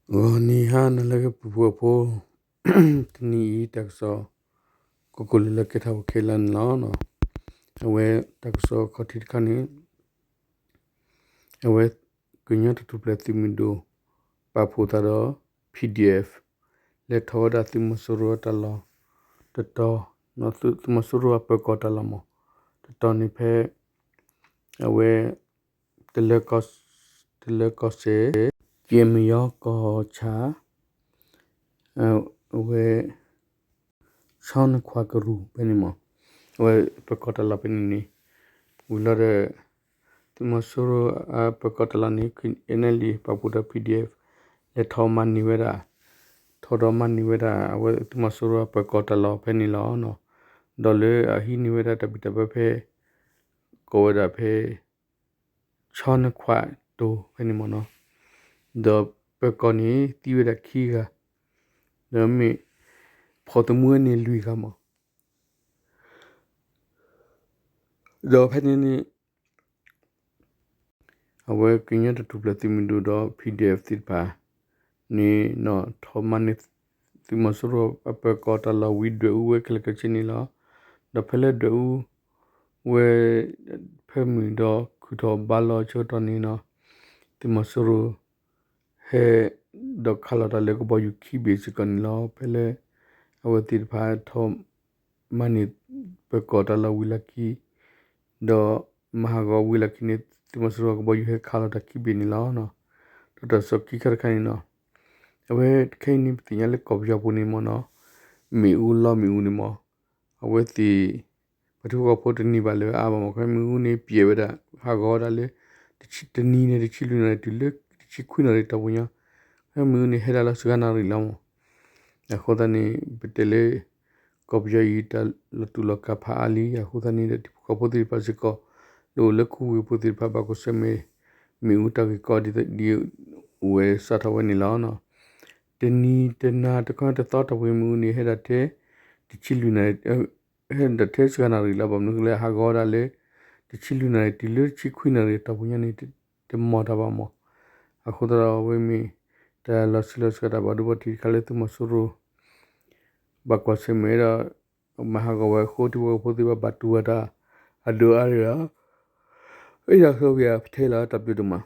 ဂီၤနံၤဟါနၤလၢအဂ့ၤ ပှၤဖှီၣ်ဖိ, တနံၤအံၤတၢ်ကစီၣ် ကိးကိးလၢလၢကဲထီၣ်ဝဲခဲလၢာ်န့ၣ်လီၤ. အဝဲတၢ်ကစီၣ်ခီၣ်ထံးတခါန့ၣ် အဝဲ ကညီတၢ်ထူၣ်ဖျဲးသုးမုၢ်ဒိၣ် ပာ်ဖှိၣ်သးဒီး PDF လဲၤထီၣ်ဝဲဒၣ်သုးမီၤစိရိၤတၢ်လီၢ်တတီၤ, သုးမီၤစိရိၤအပၢၤကီၢ်တၢ်လီၢ်မး, တတီၤန့ၣ်ဖဲ အဝဲ တလၢကီၢ်စဲၣ် က့မယီကီၢ်ဆၣ် အဝဲ ဆီနခွါကရူၢ်ဖဲန့ၣ်မး, အဝဲပၢၤကီၢ်တၢ်လီၢ်ဖဲန့ၣ်န့ၣ် ဝံၤလီၤဒီး သုးမီၤစိရိၤအပၢၤကီၢ်တၢ်လီၢ်န့ၣ် KNLA ပာ်ဖှိၣ်ဒီး PDF လဲၤထီၣ်မၤန့ၢ်ဝဲဒၣ်, ထီၣ်ဒီးမၤန့ၢ်ဝဲဒၣ် အဝဲသုးမီၤစိရိၤအပၢၤကီၢ်တၢ်လီၢ်ဖဲန့ၣ်လီၤ. ဒီးလၢအဟံးန့ၢ်ဝဲဒၣ်တၢ်ဘံၣ်တၢ်ဘၢဖဲ ကိးဝဲဒၣ်ဖဲ ဆီနခွါတိၤဖဲန့ၣ်မးနီၤ, ဒီးပၢၤကီၢ်န့ၣ်သံဝဲဒၣ်ခံဂၤ, ဒီးမ့ၢ် ဖိသမူန့ၣ်လွံၢ်ဂၤမး, ဒီးဖဲန့ၣ်န့ၣ် အဝဲကညီတၢ်ထူၣ်ဖျဲးသုးမုၢ်ဒိၣ်ဒီး PDF သ့ၣ်တဖၣ်န့ၣ် ထီၣ်မၤန့ၢ် သုးမီၤစိရိၤအပၢၤကီၢ်တၢ်လီၢ်ဝံၤ ဒွဲၣ်အူဝဲခဲလၢာ်ခဲဆ့န့ၣ်လီၤ. ဒီးဖဲလၢဒွဲၣ်အူဝဲ ဖၢမုၢ်ဒီးခုၣ်ထီၣ်ဘါလီၤအဆၢကတီၢ်န့ၣ်နီၤ, သုးမီၤစိရိၤ ဟဲဒီးခးလီၤတၢ်လၢကဘီယူၤခံဘ့ၣ်စ့ၢ်ကီးန့ၣ်လီၤ. ဖဲလၢ အဝဲသ့ၣ်တဖၣ်ထီၣ်မၤန့ၢ်ပၢၤကီၢ်တၢ်လီၢ်ဝံၤလီၢ်ခံ ဒီးမၤဟးဂီၤဝံၤလီၢ်ခံန့ၣ် သုးမီၤစိရိၤကဘီယူၤဟဲခးလီၤတၢ်ခံဘ့ၣ်န့ၣ်လီၤ. ဒီးတၢ်ကစီၣ်ခံခါတခါန့ၣ်နီၤ, အဝဲခဲအံၤန့ၣ် ပသ့ၣ်ညါလၢကီၢ်ပယီၤပူၤန့ၣ်မးနီၤ, မ့ၣ်အူလီမ့ၣ်အူန့ၣ်မး အဝဲသ့ၣ် ပှၤထံဖိကီၢ်ဖိတန့ၢ်ဘၣ်လၢအါဘၣ်မး, ခဲမ့ၣ်အူန့ၣ် ပျဲဝဲဒၣ် ဟးဂီၤဝဲဒၣ်လၢ တနံၤန့ၣ် တဆံလွံၢ်နၣ်ရံၣ်တုၤလၢ တဆံခွံနၣ်ရံၣ်တီၢ်ပူၤညီ, ခဲမ့ၣ်အူန့ၣ် ဟဲဒၣ်လၢစှၤနၣ်ရံၣ်လီၤမး. အဃိသတးန့ၣ် ပတဲလၢ ကီၢ်ပယီၤအံၤ တၢ်လီၤတူာ်လီၤကာ်ဖးအါလံ. အဃိသတးန့ၣ်ဒီး ထံဖိကီၢ်ဖိသ့ၣ်တဖၣ်စ့ၢ်ကီး လၢအိၣ်လၢခူဝ့ၢ်ဖိသ့ၣ်တဖၣ် ဘၣ်ကွၢ်ဆၢၣ်မဲာ် မ့ၣ်အူတၢ်ဂ့ၢ်ကီဒ် ဒ်အိၣ်ဝဲစးထီၣ်ဝဲန့ၣ်လီၤ. တနံၤတနၤတခီတသီတီၢ်ပူၤ မ့ၣ်အူန့ၣ် ဟဲဒၣ်ထဲ တဆံလွံၢ်နၣ်ရံၣ် ဟဲဒၣ်ထဲစှၤနၣ်ရံၣ်လီၤ. ဘၣ်မနုၤလဲၣ် ဟးဂီၤဝဲဒၣ်လၢ တဆံလွံၢ်နၣ်ရံၣ်တုၤလၢတဆံခွံနၣ်ရံၣ်တီၢ်ပူၤညီန့ၣ် တမၤတၢ်ဘၣ်မး. အဃိသတးဒီး အဝဲမ့ၢ် တၢ်လီၤဆံးလီၤစှၤတၢ်ဘၣ်ဒိဘၣ်ထံးတခါလၢသုးမီၤစိရိၤ ဘၣ်ကွၢ်ဆၢၣ်မဲာ်ဒီး မၤဟးဂီၤဝဲအဃိ ထံဖိကီၢ်ဖိသ့ၣ်တဖၣ်ဘၣ်တူၢ်ဝဲတၢ်အဒိၣ်အါန့ၣ်လီၤ. ယဆိကမိၣ်ပထဲလီၤ တၢ်ဘျုးဒိၣ်မး.